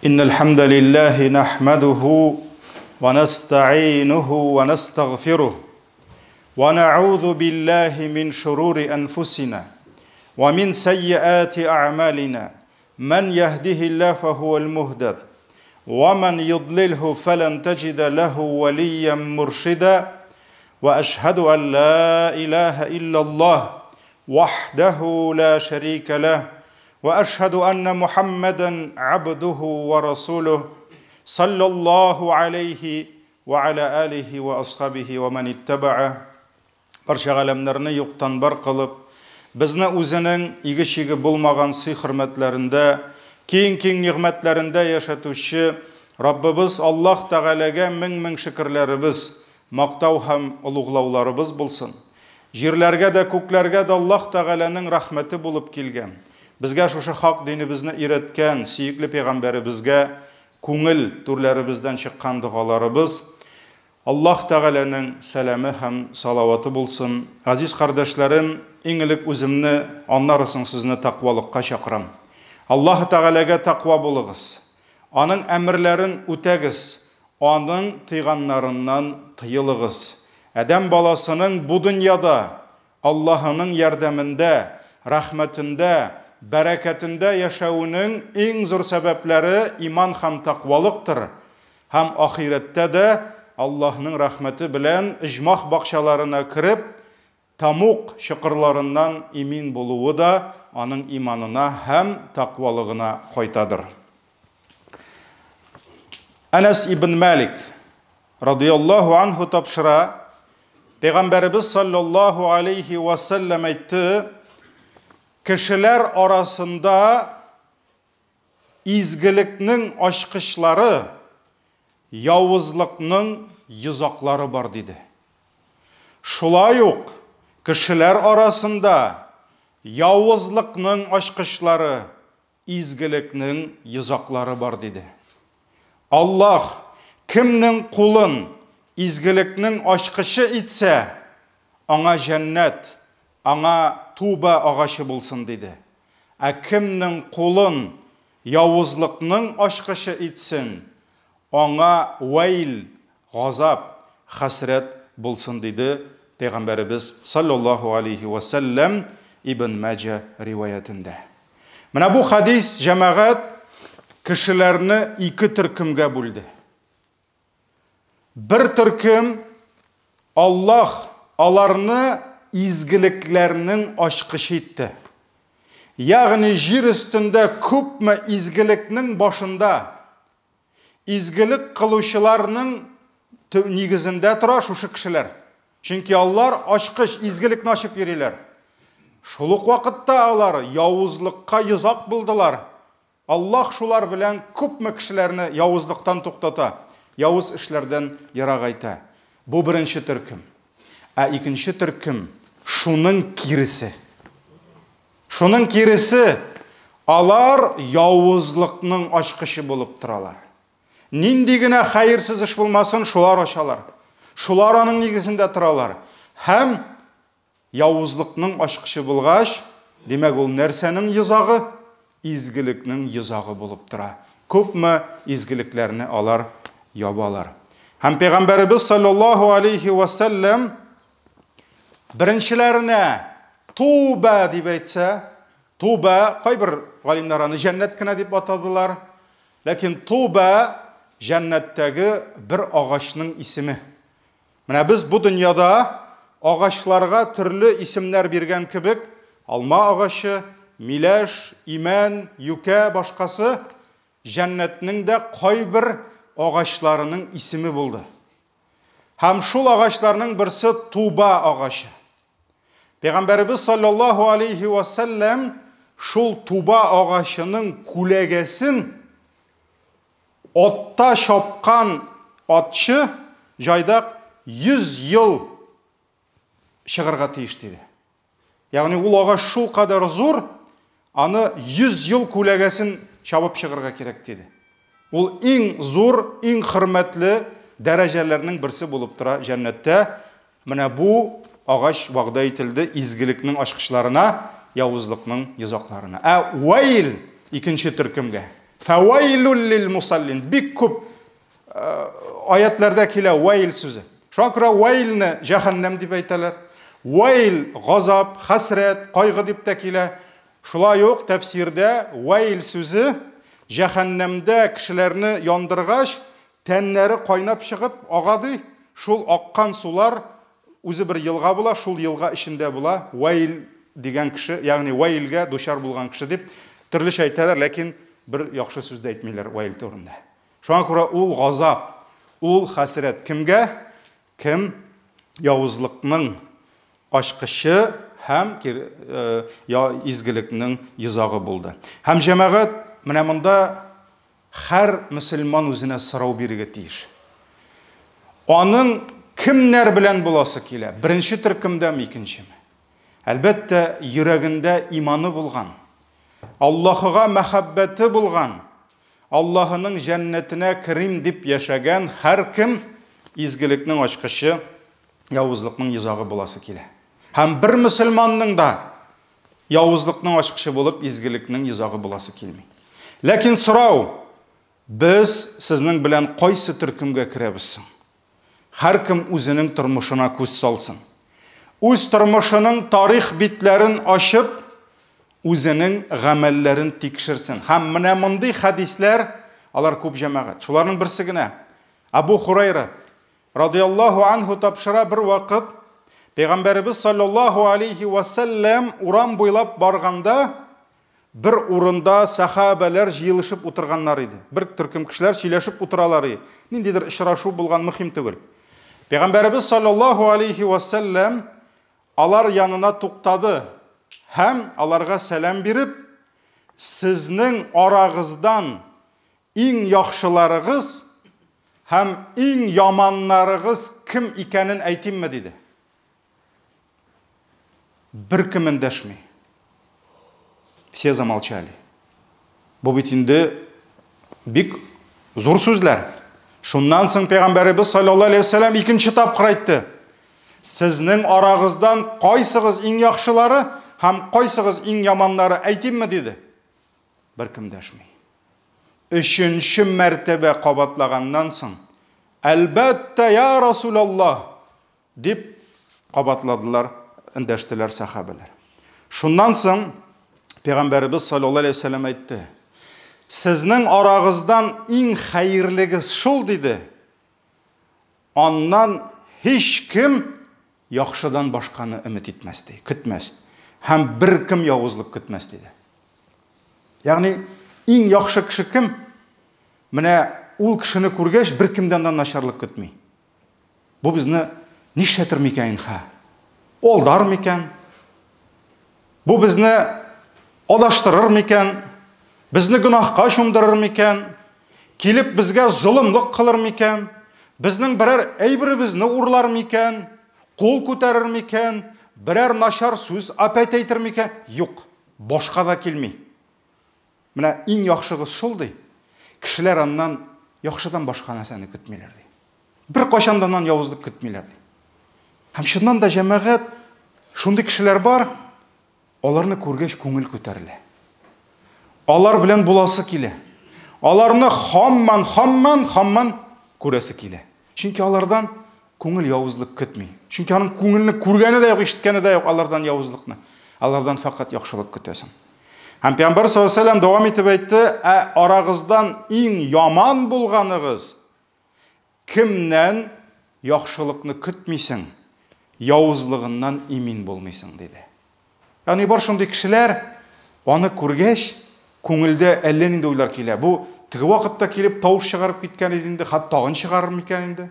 إن الحمد لله نحمده ونستعينه ونستغفره ونعوذ بالله من شرور أنفسنا ومن سيئات أعمالنا من يهده الله فهو المهتد ومن يضلله فلن تجد له وليا مرشدا وأشهد أن لا إله إلا الله وحده لا شريك له وأشهد أن محمدا عبده ورسوله صلى الله عليه وعلى آله وأصحابه ومن اتبعه. Барча галәмнәрне юктан бар кылып, безне үзенең иге-чиге булмаган сый-хөрмәтләрендә, киң-киң нигъмәтләрендә яшәтүче Раббыбыз Аллаһ Тәгаләгә мең-мең шөкерләребез, мактау һәм олуглауларыбыз булсын. Җирләргә дә, күкләргә дә Аллаһ Тәгаләнең рәхмәте булып килгән, безгә шушы хак динебезне өйрәткән сөекле пәйгамбәребезгә күңел түрләребездән чыккан догаларыбыз, Аллаһ Тәгаләнең сәламе һәм салаваты булсын. Газиз кардәшләрем, иң элек үземне, аннары соң сезне тәкъвалыкка чакырам. Аллаһ Тәгаләгә тәкъва булыгыз. Аның әмерләрен үтәгез, аның тыйганнарыннан тыелыгыз. Адәм баласының бу дөньяда Аллаһының ярдәмендә, рәхмәтендә, бәрәкәтендә яшәвенең иң зур сәбәпләре иман һәм тәкъвалыктыр. Һәм ахирәттә дә Аллаһның рәхмәте белән оҗмах бакчаларына кереп, тамук чокырларыннан имин булуы да аның иманына һәм тәкъвалыгына кайтадыр. Әнәс ибн Малик радияллаһу анһу тапшыра, Пәйгамбәребез саллаллаһу алейхи ва сәлләм әйтте, кешеләр арасында изгелекнең ачкычлары, явызлыкның йозаклары бар, диде. Шулай ук кешеләр арасында явызлыкның ачкычлары, изгелекнең йозаклары бар, диде. Аллаһ кемнең кулын изгелекнең ачкычы итсә, аңа җәннәт, аңа туба агачы булсын, диде. Ә кемнең кулын явызлыкның ачкычы итсен, аңа вәйл, газап, хәсрәт булсын, диде Пәйгамбәребез саллаллаһу алейхи ва сәлләм Ибн Маҗа риваятендә. Менә бу хадис, җәмәгать, кешеләрне ике төркемгә бүлде. Бер төркем Аллаһ аларны изгелекләрнең ачкычы итте. Ягъни җир өстендә күпме изгелекнең башында изгелек кылучыларның нигезендә тора шушы кешеләр. Чөнки алар ачкыч, изгелекне ачып йөриләр. Шул ук вакытта алар явызлыкка йозак булдылар. Аллаһ шулар белән күпме кешеләрне явызлыктан туктата, явыз эшләрдән ерагайта. Бу беренче төркем. Ә икенче төркем шуның киресе. Шуның киресе, алар явызлыкның ачкычы булып торалар. Нинди генә хәерсез эш булмасын, шулар ачалар. Шулар аның нигезендә торалар. Һәм явызлыкның ачкычы булгач, димәк, ул нәрсәнең йозагы? Изгелекнең йозагы булып тора. Күпме изгелекләрне алар ябалар. Һәм Пәйгамбәребез саллаллаһу алейхи ва сәлләм беренчеләренә туба дип әйтсә, туба, кайбер галимнәр аны җәннәт кенә дип атадылар. Ләкин туба җәннәттәге бер агачның исеме. Менә без бу дөньяда агачларга төрле исемнәр биргән кебек, алма агачы, миләш, имән, юкә, башкасы, җәннәтнең дә кайбер агачларының исеме булды. Һәм шул агачларның берсе туба агачы. Пәйгамбәребез саллаллаһу алейхи ва сәлләм шул туба агачының күләгәсен атта чапкан атчы җайдак 100 ел чыгарга тиеш диде. Ягъни ул агач шул кадәр зур, аны 100 ел күләгәсен чабып чыгарга кирәк диде. Ул иң зур, иң хөрмәтле дәрәҗәләрнең берсе булып тора җәннәттә. Менә бу агач вәгъдә ителде изгелекнең ачкычларына, явызлыкның йозакларына. Ә вәйл икенче төркемгә. Фәвәйлүл лил мусаллин. Бик күп аятларда килә вәйл сүзе. Шуңа күрә вәйлне җәһәннәм дип әйтәләр. Вәйл газап, хәсрәт, кайгы дип тә килә. Шулай ук тәфсирдә вәйл сүзе җәһәннәмдә кешеләрне яндыргач, тәннәре кайнап чыгып ага ди, шул аккан сулар үзе бер елга була, шул елга эчендә була вәйл дигән кеше, ягъни вәйлгә дучар булган кеше дип төрлечә әйтәләр, ләкин бер яхшы сүз дә әйтмиләр вәйл турында. Шуңа күрә ул газап, ул хәсрәт кемгә? Кем явызлыкның ачкычы һәм изгелекнең йозагы булды. Һәм җәмәгать менә монда һәр мөселман үзенә сорау бирергә тиеш. Аның кемнәр белән буласы килә? Беренче төркемдәме, икенчеме? Әлбәттә, йөрәгендә иманы булган, Аллаһыга мәхәббәте булган, Аллаһының җәннәтенә керим дип яшәгән һәркем изгелекнең ачкычы, явызлыкның йозагы буласы килә. Һәм бер мөселманның да явызлыкның ачкычы булып изгелекнең йозагы буласы килми. Ләкин сорау, без сезнең белән кайсы төркемгә керәбез соң? Һәркем үзенең тормышына күз салсын. Үз тормышының тарих битләрен ачып, үзенең гамәлләрен тикшерсен. Һәм менә мондый хәдисләр, алар күп җәмәгать. Шуларның берсе генә. Абу Хурайра радиаллаһу анһу тапшыра бер вакыт Пәйгамбәребез саллаллаһу алейхи ва сәлләм урам буйлап барганда бер урында сәхабәләр җыелышып утырганнар иде. Бер төркем кешеләр сөйләшеп утыралар иде. Ниндидер очрашу булган, мөһим түгел. Пәйгамбәребез саллаллаһу алейхи ва сәлләм алар янына туктады һәм аларга сәлам биреп, сезнең арагыздан иң яхшыларыгыз һәм иң яманнарыгыз кем икәнен әйтимме, диде. Беркем эндәшми. Все замолчали. Бу бит инде бик зур сүзләр. Шуннан соң Пәйгамбәребез саллаллаһу алейһи вәсәлләм икенче тапкыр әйтте. Сезнең арагыздан кайсыгыз иң яхшылары һәм кайсыгыз иң яманнары әйтимме, диде. Беркем дәшми. Өченче мәртәбә кабатлаганнан соң, әлбәттә, я Расулаллаһ, дип кабатладылар, эндәштеләр сәхабәләр. Шуннан соң Пәйгамбәребез саллаллаһу алейһи вәсәлләм әйтте: Сезнең арагыздан иң хәерлегез шул, диде. Аннан һичкем яхшыдан башканы өмет итмәс, ди, көтмәс. Һәм беркем явызлык көтмәс, диде. Ягъни иң яхшы кеше кем? Менә ул кешене күргәч, беркемдән дә начарлык көтми. Бу безне нишләтер микән инха? Алдар микән? Бу безне адаштырыр микән? Безне гөнаһка чумдырыр микән? Килеп безгә золымлык кылыр микән? Безнең берәр әйберебезне урлар микән? Кул күтәрер микән? Берәр начар сүз опять әйтер микән? Юк, башка да килми. Менә иң яхшыгыз шул ди. Кешеләр аннан яхшыдан башка нәрсәне көтмиләр ди. Бер кайчан да аннан явызлык көтмиләр ди. Һәм чыннан да җәмәгать шундый кешеләр бар, аларны күргәч күңел күтәрелә. Алар белән буласы килә. Аларны хамман, хамман, хамман күрәсе килә. Чөнки алардан күңел явызлык көтми. Чөнки аның күңелне күргәне дә юк, ишеткәне дә юк алардан явызлыкны. Алардан фәкать яхшылык көтәсең. Һәм Пәйгамбәр саллаллаһу алейһи вәсәлләм дәвам итеп әйтте, ә арагыздан иң яман булганыгыз кемнән яхшылыкны көтмисең, явызлыгыннан имин булмыйсың, диде. Ягъни бар шундый кешеләр, аны күргәч, күңелдә әллә нинди уйлар килә. Бу теге вакытта килеп тавыш чыгарып киткән иде инде, хат тагын чыгарыр микән инде?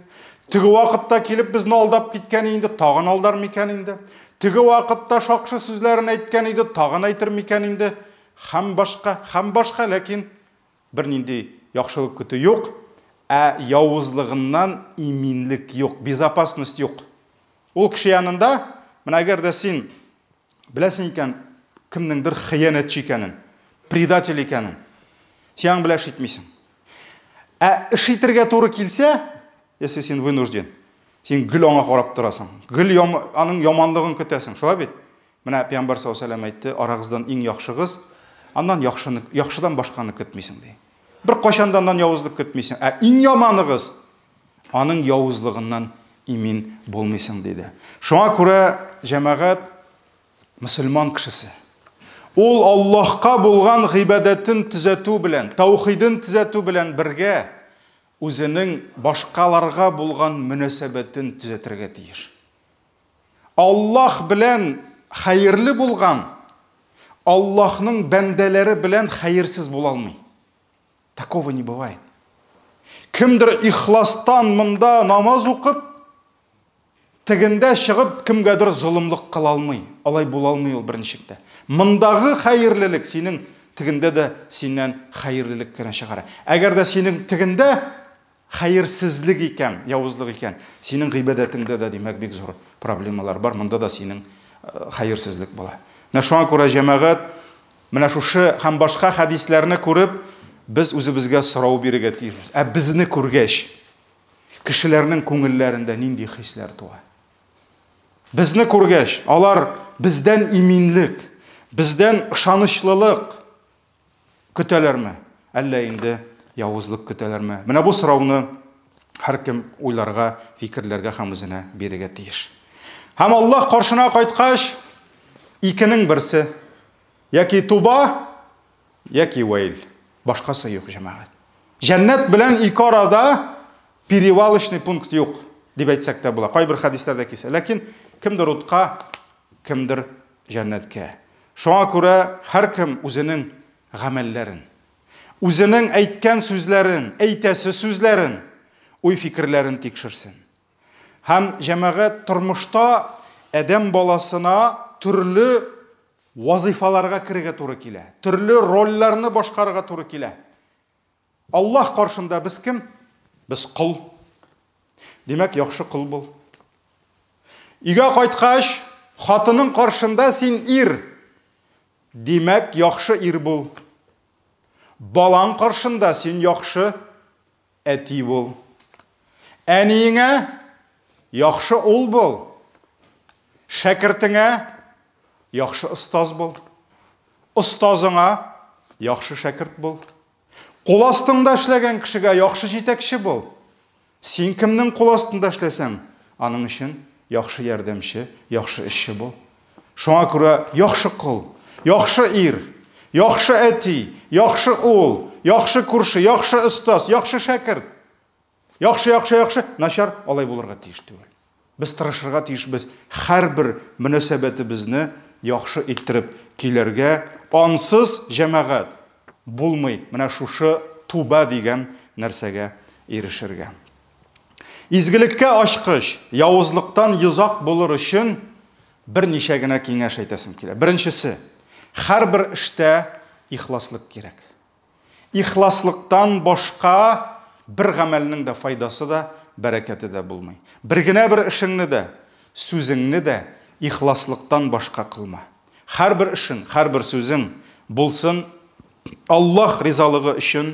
Теге вакытта килеп безне алдап киткән инде, тагын алдар микән инде? Теге вакытта шакшы сүзләрен әйткән иде, тагын әйтер микән инде? Һәм башка, һәм башка, ләкин бернинди яхшылык көтү юк, ә явызлыгыннан иминлек юк, безопасность юк. Ул кеше янында, менә әгәр дә син беләсең икән, кемнеңдер хыянәтче икәнен, предатель икәнен, син аның белән эш итмисең. Ә эш итергә туры килсә, если син вынужден, син гел аңа карап торасың, гел аның яманлыгын көтәсең, шулай бит? Менә Пәйгамбәр саллаллаһу алейһи ва сәлләм әйтте, арагыздан иң яхшыгыз, аннан яхшыны, яхшыдан башканы көтмисең, ди. Беркайчан да аннан явызлык көтмисең. Ә иң яманыгыз аның явызлыгыннан имин булмыйсың, диде. Шуңа күрә, җәмәгать, мөселман кешесе ул Аллаһка булган гыйбадәтен төзәтү белән, таухидын төзәтү белән бергә үзенең башкаларга булган мөнәсәбәтен төзәтергә тиеш. Аллаһ белән хәерле булган Аллаһның бәндәләре белән хәерсез була алмый. Такого не бывает. Кемдер ихластан монда намаз укып, тегендә чыгып кемгәдер золымлык кыла алмый. Алай була алмый ул берничек тә. Мондагы хәерлелек синең тегендә дә синнән хәерлелек кенә чыгара. Әгәр дә синең тегендә хәерсезлек икән, явызлык икән, синең гыйбадәтеңдә дә, димәк, бик зур проблемалар бар, монда да синең хәерсезлек була. Менә шуңа күрә, җәмәгать, менә шушы һәм башка хәдисләрне күреп, без үзебезгә сорау бирергә тиешбез. Ә безне күргәч, кешеләрнең күңелләрендә нинди хисләр туа? Безне күргәч, алар бездән иминлек, бездән ышанычлылык көтәләрме? Әллә инде явызлык көтәләрме? Менә бу сорауны һәркем уйларга, фикерләргә һәм үзенә бирергә тиеш. Һәм Аллаһ каршына кайткач, икенең берсе, яки туба, яки вәйл. Башкасы юк, җәмәгать. Җәннәт белән ике арада перевалочный пункт юк, дип әйтсәк тә була. Кайбер хәдисләрдә кисә. Ләкин кемдер утка, кемдер җәннәткә. Шуңа күрә һәркем үзенең гамәлләрен, үзенең әйткән сүзләрен, әйтәсе сүзләрен, уй-фикерләрен тикшерсен. Һәм җәмәгать тормышта адәм баласына төрле вазыйфаларга керергә туры килә, төрле рольләрне башкарырга туры килә. Аллаһ каршында без кем? Без кол. Димәк, яхшы кол бул. Өйгә кайткач, хатының каршында син ир. Димәк, яхшы ир бул. Балаң каршында син яхшы әти бул. Әниеңә яхшы ул бул. Шәкертеңә яхшы остаз бул. Остазыңа яхшы шәкерт бул. Кул астыңда эшләгән кешегә яхшы җитәкче бул. Син кемнең кул астында эшләсәң, аның өчен яхшы ярдәмче, яхшы эшче бул. Шуңа күрә яхшы кол, яхшы ир, яхшы әти, яхшы ул, яхшы күрше, яхшы остаз, яхшы шәкерт. Яхшы, яхшы, яхшы, начар алай булырга тиеш түгел. Без тырышырга тиешбез һәрбер мөнәсәбәтебезне яхшы иттереп көйләргә. Ансыз, җәмәгать, булмый менә шушы туба дигән нәрсәгә ирешергә. Изгелеккә ачкыч, явызлыктан йозак булыр өчен берничә генә киңәш әйтәсем килә. Беренчесе, һәрбер эштә ихласлык кирәк. Ихласлыктан башка бер гамәлнең дә файдасы да, бәрәкәте дә булмый. Бер генә бер эшеңне дә, сүзеңне дә ихласлыктан башка кылма. Һәрбер эшең, һәрбер сүзең булсын Аллаһ ризалыгы өчен,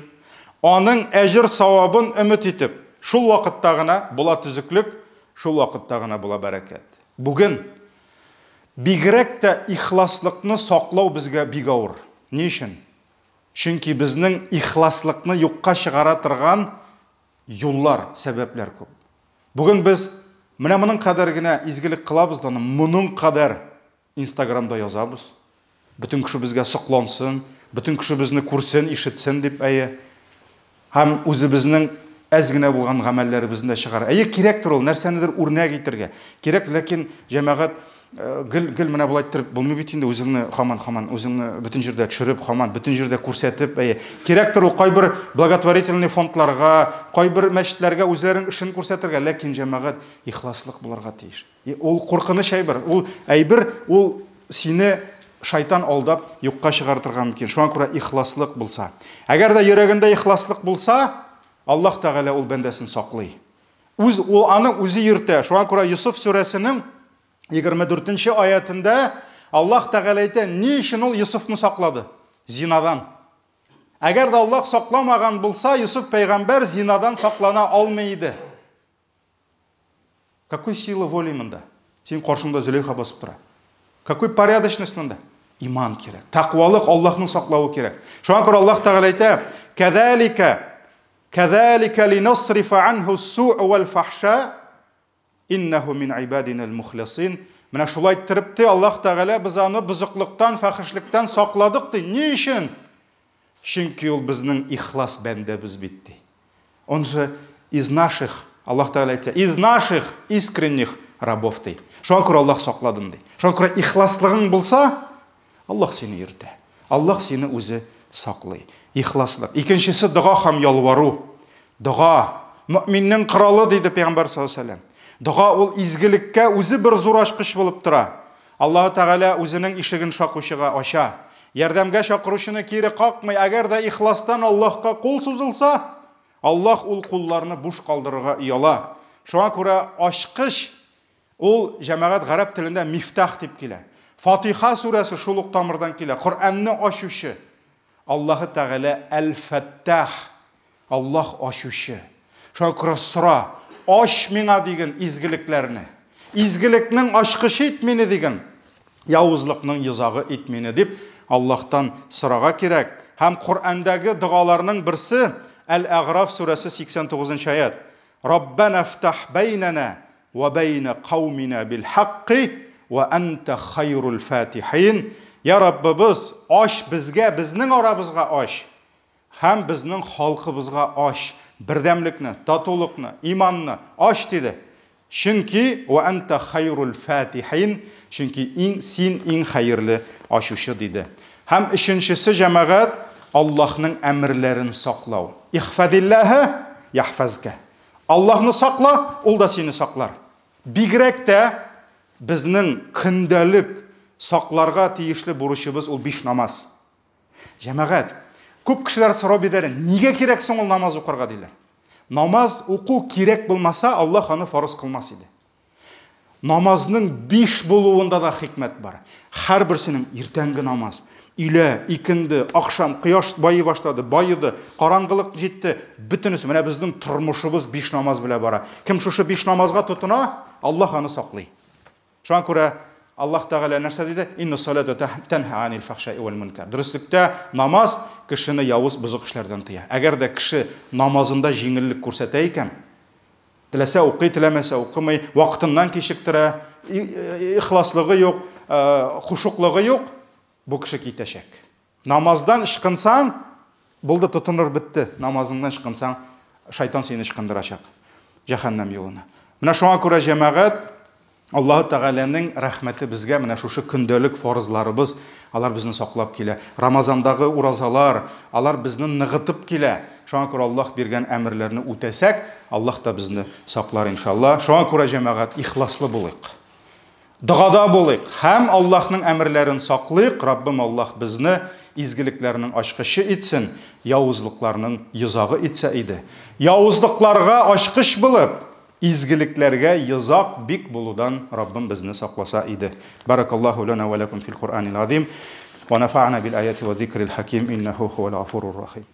аның әҗер-савабын өмет итеп, шул вакытта гына була төзеклек, шул вакытта гына була бәрәкәт. Бүген бигрәк тә ихласлыкны саклау безгә бик авыр. Ни өчен? Чөнки безнең ихласлыкны юкка чыгара торган юллар, сәбәпләр күп. Бүген без менә моның кадәр генә изгелек кылабыз да, моның кадәр Инстаграмда язабыз. Бөтен кеше безгә соклансын, бөтен кеше безне күрсен, ишетсен дип, әйе. Һәм үзебезнең әз генә булган гамәлләребезне дә чыгара. Әйе, кирәктер ул, нәрсәнедер үрнәк итергә. Кирәк, ләкин җәмәгать гел гел менә болай иттереп булмый бит инде, үзеңне хаман хаман, үзеңне бөтен җирдә төшереп, хаман бөтен җирдә күрсәтеп, әйе. Кирәктер ул кайбер благотворительный фондларга, кайбер мәчетләргә үзләренең эшен күрсәтергә, ләкин җәмәгать ихласлык булырга тиеш. Ул куркыныч әйбер. Ул әйбер, ул сине шайтан алдап юкка чыгартырга мөмкин. Шуңа күрә ихласлык булса. Әгәр дә йөрәгендә ихласлык булса, Аллаһ Тәгалә ул бәндәсен саклый. Үз ул аны үзе йөртә. Шуңа күрә Йосыф сүрәсенең 24 нче аятендә Аллаһ Тәгалә әйтә, ни өчен ул Йосыфны саклады? Зинадан. Әгәр дә Аллаһ сакламаган булса, Йосыф пәйгамбәр зинадан саклана алмый иде. Какой сила воли монда? Син каршыңда Зөләйха басып тора. Какой порядочность монда? Иман кирәк. Тәкъвалык, Аллаһның саклавы кирәк. Шуңа күрә Аллаһ Тәгалә әйтә, Кәзалика кәзалика линасрифа анху ас-су'а вал фахша иннаху мин ибадина ал-мухлисин. Менә шулай иттереп ти Аллаһ Тәгалә без аны бозыклыктан, фәхешлектән сакладык ди. Ни өчен? Чөнки ул безнең ихлас бәндәбез бит ди. Он же из наших, Аллаһ Тәгалә әйтә, из наших искренних рабов ди. Шуңа күрә Аллаһ сакладым ди. Шуңа күрә ихласлыгың булса, Аллаһ сине йөртә. Аллаһ сине үзе саклый. Ихласлык. Икенчесе дога һәм ялвару. Дога мөминнең коралы диде Пәйгамбәр саллаллаһу алейһи ва сәлләм. Дога ул изгелеккә үзе бер зур ачкыч булып тора. Аллаһ Тәгалә үзенең ишеген шакучыга ача. Ярдәмгә чакыручыны кире какмый. Әгәр дә ихластан Аллаһка кул сузылса, Аллаһ ул кулларны буш калдырырга ояла. Шуңа күрә ачкыч ул җәмәгать гарәп телендә мифтах дип килә. Фатиха сүрәсе шул ук тамырдан килә. Коръәнне ачучы. Аллаһы Тәгалә Әл-Фәттах. Аллаһ ачучы. Шуңа күрә сора, ач миңа диген изгелекләрне. Изгелекнең ачкычы ит мине диген. Явызлыкның йозагы ит мине дип Аллаһтан сорага кирәк. Һәм Коръәндәге догаларның берсе Әл-Әгъраф сүрәсе 89 аят. Раббана фтах бәйнәнә вә бәйнә каумина бил хакки вә әнтә хайрул фатихин. Я Раббыбыз, ач безгә, безнең арабызга ач. Һәм безнең халкыбызга ач бердәмлекне, татулыкны, иманны ач диде. Чөнки вә әнтә хайрул фатихин, чөнки иң син иң хәерле ачучы диде. Һәм өченчесе җәмәгать Аллаһның әмерләрен саклау. Ихфазиллаһа яхфазка. Аллаһны сакла, ул да сине саклар. Бигрәк тә безнең көндәлек сакларга тиешле бурычыбыз ул биш намаз. Җәмәгать, күп кешеләр сорау бирәләр, нигә кирәк соң ул намаз укырга диләр. Намаз уку кирәк булмаса, Аллаһ аны фарыз кылмас иде. Намазның биш булуында да хикмәт бар. Һәрберсенең иртәнге намаз, өйлә, икенде, ахшам, кояш байый башлады, баеды, караңгылык җитте, бөтенесе. Менә безнең тормышыбыз биш намаз белән бара. Кем шушы биш намазга тотына, Аллаһ аны саклый. Шуңа күрә Аллаһ Тәгалә нәрсә диде? Инна салата тәнһа анил фахшаи вәл мункар. Дөреслектә намаз кешене явыз бозык эшләрдән тыя. Әгәр дә кеше намазында җиңеллек күрсәтә икән, теләсә укый, теләмәсә укымый, вакытыннан кичектерә, ихласлыгы юк, хушуклыгы юк, бу кеше китәчәк. Намаздан ычкынсаң, булды, тотыныр бетте. Намазыңнан ычкынсаң, шайтан сине ычкындырачак җәһәннәм юлына. Менә шуңа күрә җәмәгать Аллаһ Тәгаләнең рәхмәте безгә менә шушы көндәлек фарызларыбыз, алар безне саклап килә. Рамазандагы уразалар, алар безне ныгытып килә. Шуңа күрә Аллаһ биргән әмерләрне үтәсәк, Аллаһ та безне саклар иншалла. Шуңа күрә җәмәгать ихласлы булыйк. Догада булыйк һәм Аллаһның әмерләрен саклыйк, Раббым Аллаһ безне изгелекләрнең ачкычы итсен, явызлыкларның йозагы итсә иде. Явызлыкларга ачкыч булып, изгелекләргә йозак бик булудан Раббым безне сакласа иде. Баракаллаһу лана ва лакум фил Куръанил азим, ва нафа'на бил аяти ва зикрил хаким, иннаху хуал гафурур рахим.